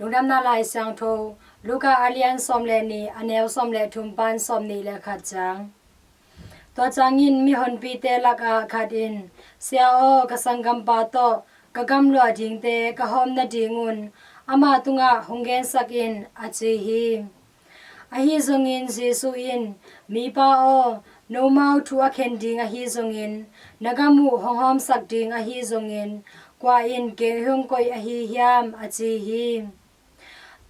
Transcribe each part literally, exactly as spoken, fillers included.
Lungdamna Lai Siangtho, Luka a lian sawm le nih, a neu sawm le thum pan sawm nih le khat ciang. Tua ciangin mihonpite lakah khat in, "Sia aw, ka sanggampa tawh ka gamluah dingte ka hawm nadingun ama tungah hong gensak in," a ci hi. Ahi zongin Jesuh in, "Mipa aw, nomau thu a khen ding ahi zongin, na gam uh hong hawmsak ding ahi zongin, kua in kei hong koih ahi hiam?" a ci hi.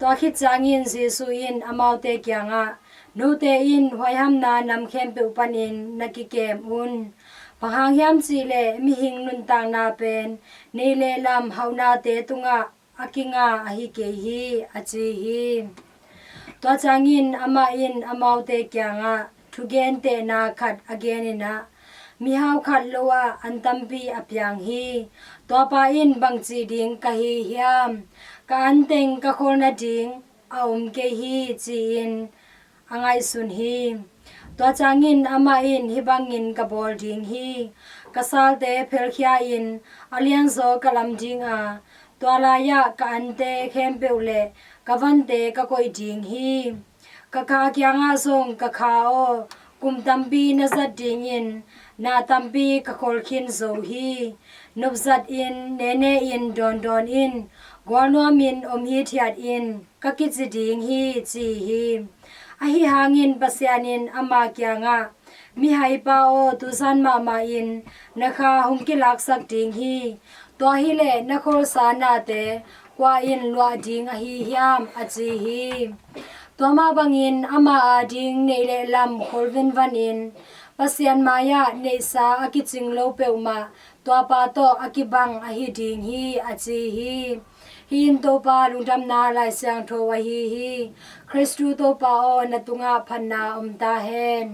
Tua khit ciangin Jesuh in amaute kiangah, "Note in huaihamna nam khempeuh panin na kikem un. Bang hang hiam cih leh mihing nuntakna pen neih le lam hauhnate tungah a kinga ahi kei hi," a ci hi. Tua ciangin amah in amaute kiangah thugentehna khat a genin ah, "Mihau khat lo ah an tampi a piang hi. Tuapa in, 'Bangci ding ka hi hiam? Ka an teng ka khol nading a om kei hi,' ci-in a ngaihsun hi. Tua ciangin amah in, 'Hih bangin ka bawl ding hi. Ka salte phelkhia-in a lianzaw ka lam ding a, tua lai-ah ka ante khempeuh le ka vante ka koih ding hi. Ka ka kiangah zong, 'Ka kha aw, kum tampi na zat dingin na tampi ka khol khin zo hi. Nopzatin, nehnehin, dawndawnin, gualnuamin om hithiatin, ka kici ding hi,' ci hi. Ahi hangin Pasian in ama kiangah, 'Mihaipa aw, tuzan mahmahin na kha hong kilaksak ding hi. Tua hileh na kholsa nate kua in luah ding ahi hiam?' a ci hi. Tua mah bangin ama ading neih le lam khol venvanin Pasian mai-ah neihsa a kicing lo peuhmah tuapa tawh a kibang ahi ding hi, a ci hi. Hih in Topa lungdamna Lai Siangtho ahi hi. Khristu Topa aw, na tungah phatna om ta hen.